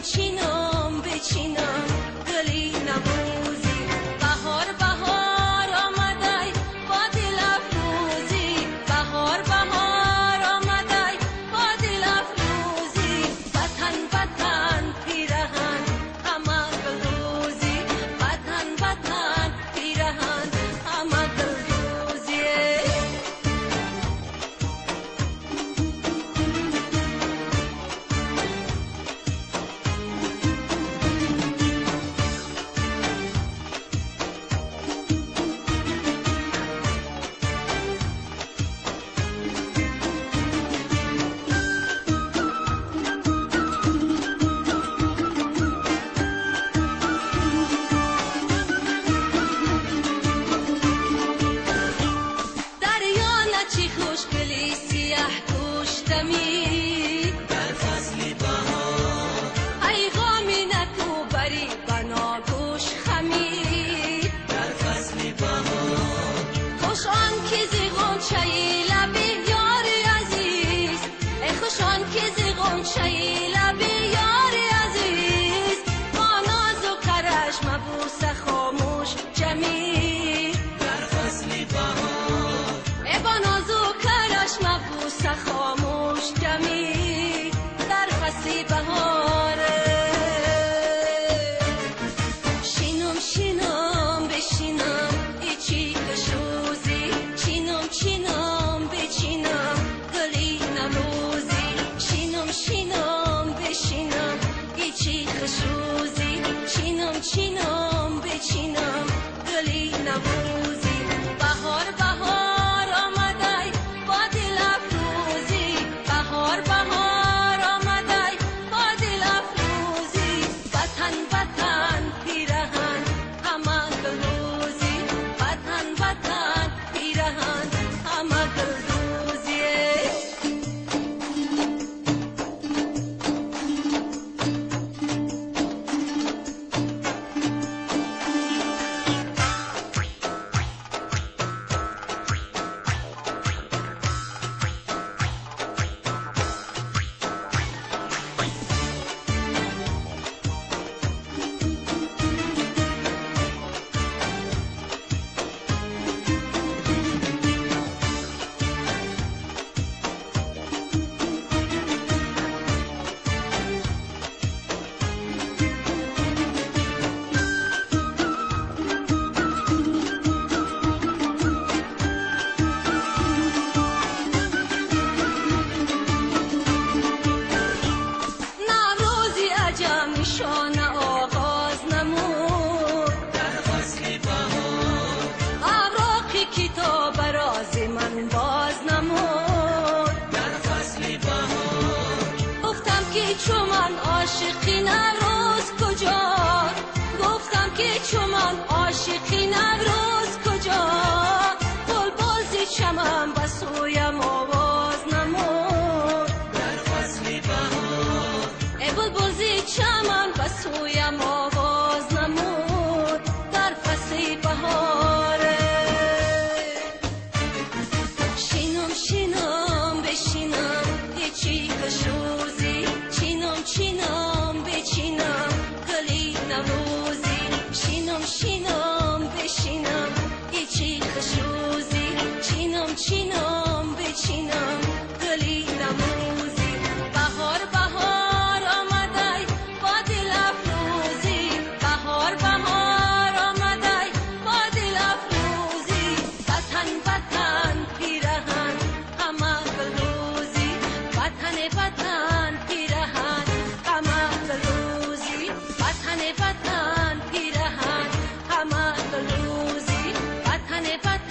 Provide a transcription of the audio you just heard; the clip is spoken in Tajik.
чинам бичинам гули Наврӯзӣ. Баҳор баҳор омадай бо дилафрӯзӣ, баҳор баҳор омадай бо дилафрӯзӣ. Ватан ватан пираҳан ҳама гулдӯзӣ, ватан ватан пираҳан ҳама гулдӯзӣ. Дарё начи хушгули сияҳ пӯштамӣ, дар фасли баҳор. Ай ғоми наку бари баногӯш хамӣ, дар фасли баҳор. Хуш он ки зи ғунчаи лаби ёри азиз, эй хуш он ки зи ғунчаи лаби ёри азиз, бо нозу караш мабӯса хомӯш ҷамӣ, дар фасли баҳор. Э бо нозу караш мабӯса хомӯш ҷамӣ, дар фасли баҳор. Шинам шинам бишинам ичи хушрӯзӣ, чинам чинам бичинам гули Наврӯзӣ. Шинам шинам бишинам ичи хушрӯзӣ, чинам чинам бичинам гули Наврӯзӣ. Баҳор баҳор омадай бо дилафрӯзӣ, баҳор баҳор омадай бо дилафрӯзӣ. Ватан ватан пираҳан ҳама гулдӯзӣ, ватан ватан пираҳан ҳама гулдӯзӣ. Наврӯзи аҷам нишона оғоз намуд, дар фасли баҳор. Авроқи китоб рози ман боз намуд, дар фасли баҳор. Гуфтам ки чу ман ошиқи Наврӯз куҷо, гуфтам ки чу ман ошиқи Наврӯз куҷо, булбул зи чаман ба сӯям овоз намуд, дар фасли баҳор. Э булбул зи чаман ба сӯям овоз намуд, дар фасли баҳор. Шинам шинам бишинам ичи хушрӯзӣ, чинам чинам бичинам гули Наврӯзӣ. Шинам шинам бишинам ичи хушрӯзӣ, чинам чинам бичинам гули Наврӯзӣ. Баҳор баҳор омадай бо дилафрӯзӣ, баҳор баҳор омадай бо дилафрӯзӣ. Ватан ватан пираҳан ҳама гулдӯзӣ, ватан ватан пираҳан ҳама гулдӯзӣ, ватан ватан пираҳан ҳама гулдӯзӣ, ватан ватан.